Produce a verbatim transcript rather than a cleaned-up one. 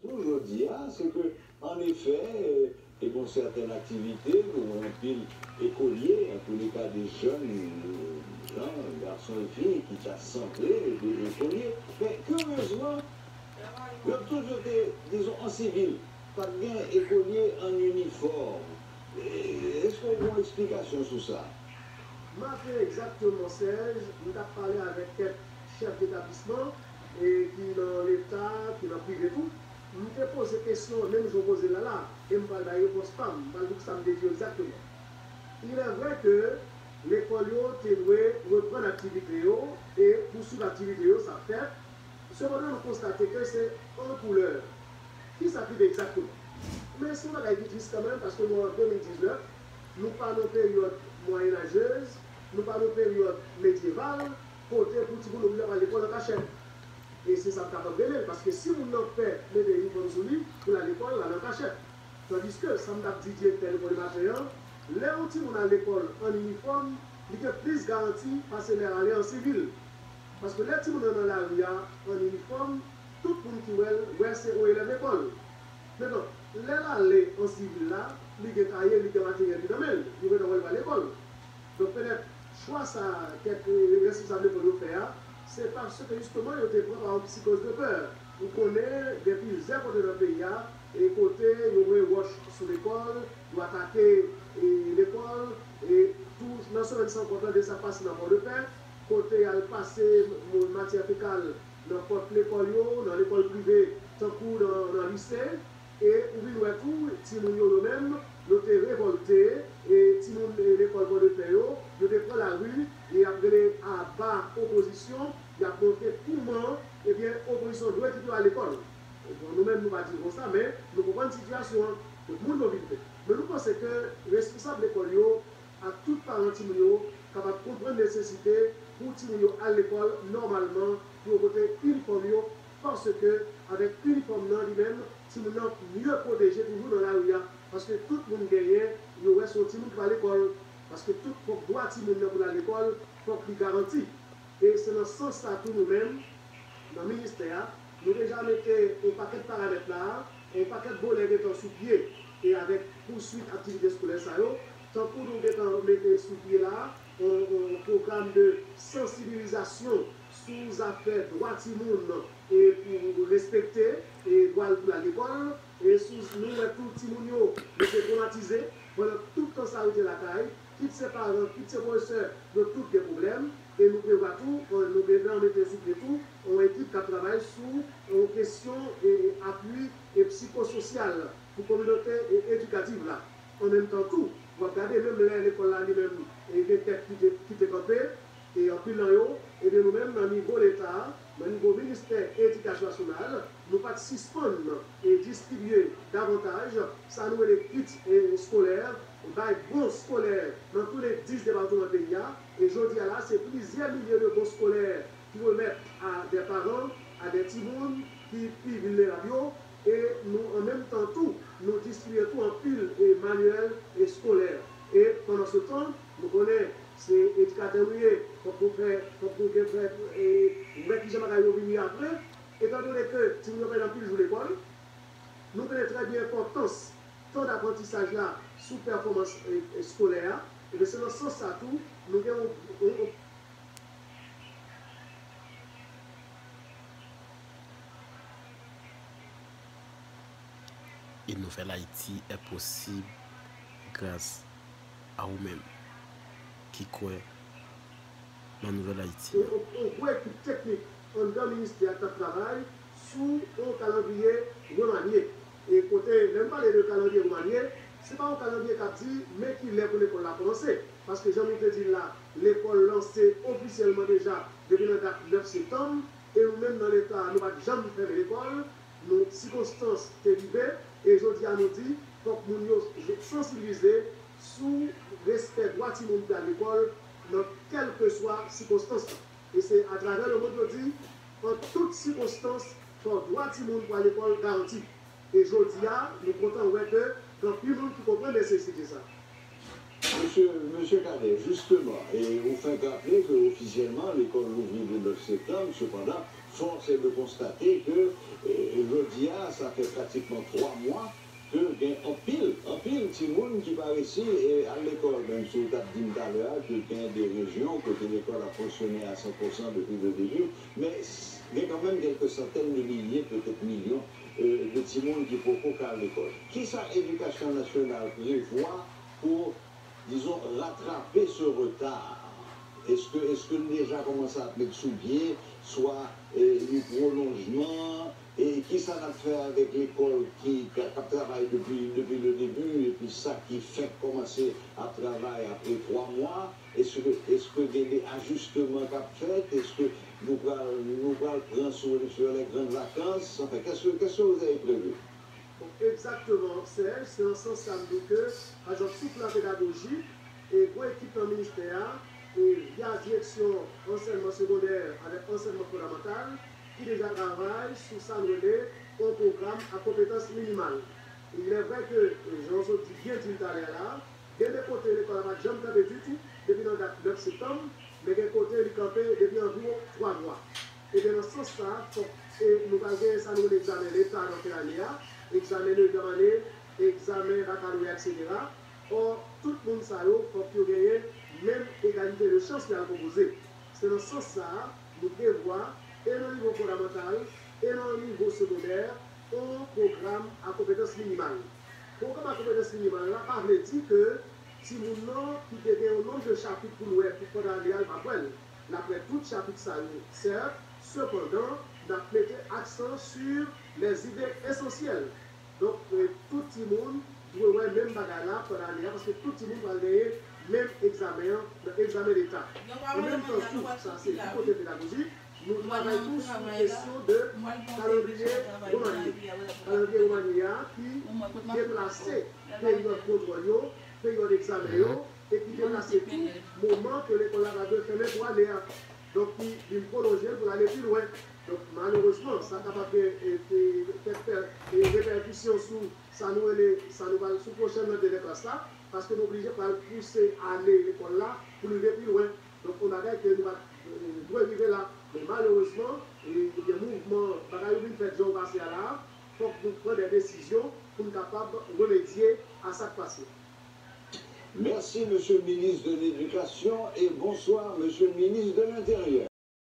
Pou jodi a, se ke, an efè, e gon sèten aktivite, gon anpil ekolye, an tou le ka de jèn, jan, gason e fi ki ta sanble de ekolye. Men, kiryezman, yo toujou te, dizon, an sivil. Pa t gen ekolye an inifòm. E, èske w gen yon eksplikasyon sou sa? Maten egzakteman, Serge, m t ap pale avèk kèk chèf detablisman e ki nan Leta, ki nan prive tou. M te poze kesyon an menm jan w poze l la la, e m pral bay repons pa m, m pral di w sa m te di yo egzakteman. Il est vrai que lekòl yo te dwe reprann aktivite yo e pouswiv aktivite yo, sa fèt. Sepandan, nou konstate ke se an koulè. Kisa k rive egzakteman? Men se yon bagay ki tris kanmenm, paske nou an de mil diznèf, nou pa nan peryòd mwayenajez, nou pa nan peryòd medyeval, kote pou timoun oblije al lekòl an kachèt. E se sa m kapab rele l, paske si moun nan pè mete inifòm sou li pou l al lekòl, l al an kachèt. Tandiske, sa m t ap di direktè lekòl maten an, lè yon timoun al lekòl an inifòm, li gen plis garanti pase lè l ale an sivil. Paske lè timoun nan nan lari a an inifòm, tout moun ki wè l wè se yon elèv lekòl. Mentnan, lè l ale an sivil la, li gen kaye, li gen materyèl li nan men l, yo gentan wè l pral lekòl. Donk, petèt, chwa sa kèk responsab lekòl yo fè a, se paske jisteman yo te pran pa yon psikoz de pè. Ou konnen, gen plizyè kote nan peyi a, e kote yo voye wòch sou lekòl, yo atake e, lekòl, e tou nan semèn sa ankò tande sa k pase nan Pòdepè, kote y al pase matyè fekal nan pòt lekòl yo, nan lekòl prive, tankou nan, nan lise. E ou vin wè tou, timoun yo, yo menm, yo te revòlte, e timoun e, lekòl Pòdepè yo, yo te pran lari, e y ap rele aba opozisyon, y ap montre kouman, ebyen, opozisyon dwe kite yo al lekòl. Bon, nou menm, nou pa di l konsa, men nou konprann sitiyasyon an. Tout moun yo vin fè. Men nou panse ke responsab lekòl yo ak tout paran timoun yo kapab konprann nesesite pou timoun yo al lekòl nòmalman, pou yo pote inifòm yo, paske avèk inifòm nan li menm, timoun nan mye pwoteje toujou nan lari a, paske tout moun genyen, yo wè se yon timoun ki pa lekòl, paske tout fòk dwa timoun nan pou l al lekòl, fòk li garanti. E se nan sans sa tou nou menm, nan ministè a, nou deja mete yon pakèt paramèt la, yon pakèt volè gentan sou pye, e avèk pouswit aktivite eskolè sa yo, tankou nou gentan mete sou pye la, yon, yon pwogram de sansibilizasyon sou zafè dwa timoun e pou respekte e dwa l pou l al lekòl, e sou nou wè tou timoun yo, yo te twomatize pandan tout tan sa yo te lakay, kit se paran, kit se pwofesè, yo tout gen pwoblèm, e nou prevwa tou, nou gentan mete sou pye tou, yon ekip k ap travay sou yon kesyon e apui e psikososyal pou kominote e edikatif la. An menm tan tou, w ap gade menm lè lekòl la li menm e gen kèk ki te, ki te kanpe, e anpil nan yo, ebyen nou menm nan nivo Leta, nan nivo Ministè Edikasyon Nasyonal, nou pa t sispann e distribye davantaj sa nou rele kit e eskolè, bay bon skolè nan tou le dis depatman peyi a, e jodi a la se plizyè milye de bon skolè ki remèt a de paran, a de timoun ki pi vilnerab yo, e nou an menm tan tou, nou distribye tou anpil e manyèl eskolè. E pandan se tan, nou konnen se edikatè nou ye, fòk nou fè, fòk nou gen fè, e, wè kijan bagay yo vini apre. Etandone ke timoun yo pèdi anpil jou lekòl, nou konnen trè byen enpòtans tan daprantisaj la sou pèfòmans e, eskolè a, ebyen se nan sans sa tou, nou gen yon, yon, yon Une nouvelle Haïti est possible grâce à ou menm ki kwè nan nouvèl Ayiti an. Yon, yon gwo ekip teknik anndan ministè a k t ap travay sou yon kalandriye remanye. E kote, lè m pale de kalandriye remanye, se pa yon kalandriye k ap di men ki lè pou lekòl la kòmanse. Paske jan nou te di l la, lekòl lanse ofisyèlman deja depi nan dat nèf septanm, e nou menm nan Leta, nou pa t janm fèmen lekòl. Nou, sikonstans te rive, e jodi a nou di, fòk moun yo sansibilize sou respè dwa timoun pou y al lekòl nan kèlkeswa sikonstans lan. E se atravè lemonn yo di, an tout sikonstans, fòk dwa timoun pou al lekòl garanti. E jodi a, nou kontan wè ke gen anpil moun ki konprann nesesite sa. Mesye, Mesye Cadet, jisteman, e ou fenk raple ke ofisyèlman lekòl louvri le nèf septanm, sepandan, Force est de constater que, euh, jodi a, sa fè pratikman twa mwa ke gen anpil, anpil timoun ki pa resi, eh, al lekòl. Menm si w t ap di m talè a ke gen de rejyon kote lekòl ap fonksyone a san pou san depi le debi, men s- gen kanmenm kèlke santèn de milye, petèt milyon, euh, de timoun ki poko ka al lekòl. Kisa Edikasyon Nasyonal prevwa pou, dizon, ratrape ce retard? Èske, èske l deja kòmanse ap met sou pye, swa, eh, li pwolonjman, e kisa n ap fè avèk lekòl ki, k ap travay depi, depi le debi, epi sa ki fenk kòmanse ap travay apre twa mwa? Èske, èske gen de ajisteman k ap fèt? Èske nou pral, nou pral pran sou, sur les grandes vacances? Anfen, qu'est-ce que, qu'est-ce que vous avez prévu? Bon, egzakteman, Serge, se nan sans sa m di w ke, pa egzanp, sou plan pedagojik, e gwo ekip nan ministè a, e via direksyon ansèyman segondè avèk ansèyman fondamantal, ki deja travay sou sa n rele yon pwogram a konpetans minimal. Il est vrai que, jan w sot di byen di l talè a la, gen de kote lekòl la pa t janm kanpe ditou depi nan dat nèf septanm, men gen kote li kanpe depi anviwon twa mwa. Ebyen, nan sans sa, fòk, e, nou pral gen sa nou rele egzamen leta nan fen ane a, egzamen dezyèm ane, egzamen bakaloreya, etsetera. Ò, tout moun sa yo, fòk yo genyen menm egalite de chans lè y al konpoze. Se nan sans sa a, nou prevwa, e nan nivo fondamantal, e nan nivo segondè, yon pwogram a konpetans minimal. Pwogram a konpetans minimal la pa vle di ke timoun nan ki te gen yon nonb de chapit pou l wè pou pandan ane a, l p ap wè l. L ap wè tout chapit sa yo, sèt, sepandan, n ap mete aksan sur les idées esansyèl. Donk, eh, tout timoun dwe wè menm bagay la pandan ane a, paske tout timoun pral genyen menm egzamen an nan egzamen leta. An menm tan tou, sa se di kote pedagojik, nou travay tou sou kesyon de kalandriye remanye. Kalandriye remanye a ki deplase peryòd kontwòl yo, peryòd egzamen yo, e ki deplase tou moman ke lekòl la ta dwe fèmen pou ane a. Donk, ki vin pwolonje l pou l ale pi lwen. Donk, malerezman, sa kapab gen, e, e, kèk pè-, e, repèkisyon sou sa nou rele, sa nou pral sou pwochèn rant de klas la, paske nou oblije pral pouse ane lekòl la pou l rive pi lwen. Donk, yon bagay ke nou pa, e, dwe rive la. Men malerezman, e, ebyen, mouvman, bagay yo vin fèt jan yo pase a la, fòk nou pran de desizyon pou n kapab remedye a sa k pase. Merci, Monsieur le ministre de l'Éducation, et bonsoir, Monsieur le ministre de l'Intérieur.